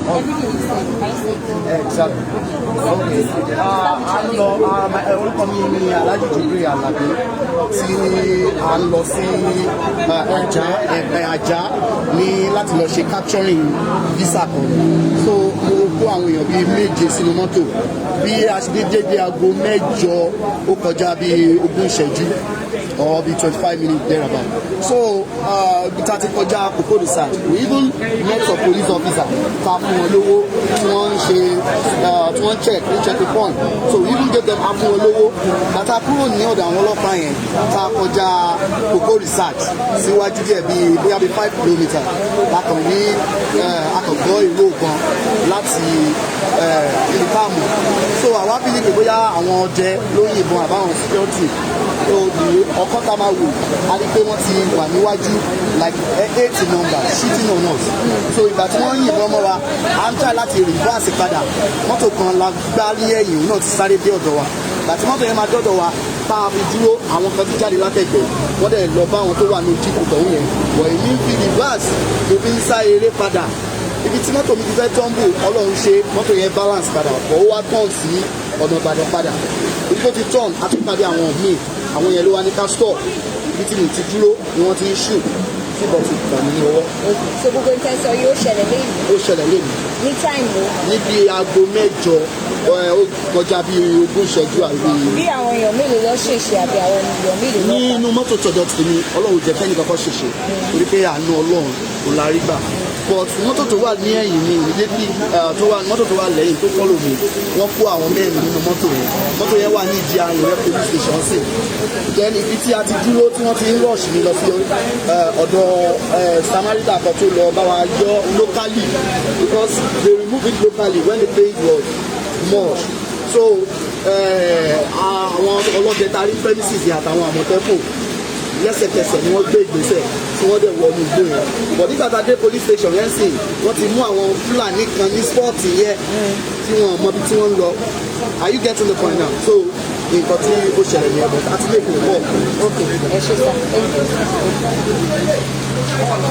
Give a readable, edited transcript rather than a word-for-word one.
Everything you said, I said. Exactly. Okay. A ń lọ, orúkọ mi ni Alhaji Jibril Alabi, tí a ń lọ sí Ajah, Ẹ̀pẹ́ Ajah ní láti lọ ṣe capturing visa kan. So mo kó àwọn èèyàn bíi méje sínú mọ́tò. Bí a ṣe dé dédé aago 8 ó kọjá bíi 20 ìṣẹ́jú or be 25 minutes thereabout. So tá a ti kọjá Koko Research, we even met some police officer ta fún wọn lówó tí wọ́n ń ṣe, tí wọ́n check ní checking point. So we even gave them, a fún wọn lówó. Bàtà kúrò ní ọ̀dọ̀ àwọn ọlọ́pàá yẹn, tá a kọjá Koko Research síwájú díẹ̀, bíi bóyá bíi 5 kilometres, la kàn ní a kàn gbọ́ ìró ìbọn láti ibi táàmù. So àwa bí ní pé bóyá àwọn ọdẹ ló yìnbọn àbáwọn security. So the ọkàn tá a máa wò, a rí pé wọ́n ti wà níwájú, like eight number, shooting on us. So ìgbà tí wọ́n yìnbọn mọ́ wa, à ń try láti reverse padà. Mọ́tò kan la gbá ní ẹ̀yìn, òun náà ti sáré dé ọ̀dọ̀ wa. Ìgbà tí mọ́tò yẹn máa dọ́dọ̀ wa, tá a fi dúró, àwọn kan ti jáde látẹ̀gbẹ́, wọ́n dẹ̀ lọ bá àwọn tó wà ní jíìpù tọ̀hún yẹn. Wọ̀ èmi ń fi reverse, mo fi ń sá eré padà. Ibi tí mọ́tò mi ti fẹ́ tumble, Ọlọ́run ṣe, mọ́tò yẹn balance padà bọ̀, ó wá turn sí ọ̀nà Ìbàdàn padà. Ibi tó ti turn, a tún pàdé àwọn míì. Àwọn yẹn ló wá ní ká stop. Ibi tí mi ti dúró ni wọ́n ti ń shoot, tí ìbọn ti bà mí ní ọwọ́. So gbogbo nǹkan sọ yóò ṣẹlẹ̀ lẹ́yìn? Ó ṣẹlẹ̀ lẹ́nu. Ní time wo? Níbi aago 8 ó kọjá bí 20 ìṣẹ́jú àbí. Bí àwọn èèyàn mélòó lọ ṣèṣe, àbí àwọn èèyàn mélòó lọ pa? Nínú mọ́tò tọ̀dọ̀ tèmi, Ọlọ́run jẹ́ kẹ́ni kankan ṣèṣe, torí pé àánú Ọlọ́run kò la rí gbà. But mọ́tò tó wà ní ẹ̀yìn mi immediately, tó wà, mọ́tò tó wà lẹ́yìn tó follow mi, wọ́n kó àwọn mẹ́rin nínú mọ́tò yẹn. Mọ́tò yẹn wà ní ìdí Àrùn police station sí. Then ibi tí a ti dúró, tí wọ́n ti ń rush mi lọ sí ọ̀dọ̀ Samaritan kan tó lọ bá wa yọ locally, because they remove it locally when the pain was much. So àwọn ọlọ́dẹ tarí premises yẹn àtàwọn Àmọ̀tẹ́kùn, lẹ́sẹ̀kẹsẹ̀ ni wọ́n gbé ìgbésẹ̀ tí wọ́n dẹ̀ wọnú igbó yẹn. But nígbà tá a dé police station yẹn sì, wọ́n ti mú àwọn Fúlàní kan ní spot yẹn tí wọ́n mọ ibi tí wọ́n ń lọ. Are you getting the point now? So nǹkan tí ó ṣẹlẹ̀ yẹn, but àti lè kó pọ̀. Ok, ẹ ṣe sá, thank you.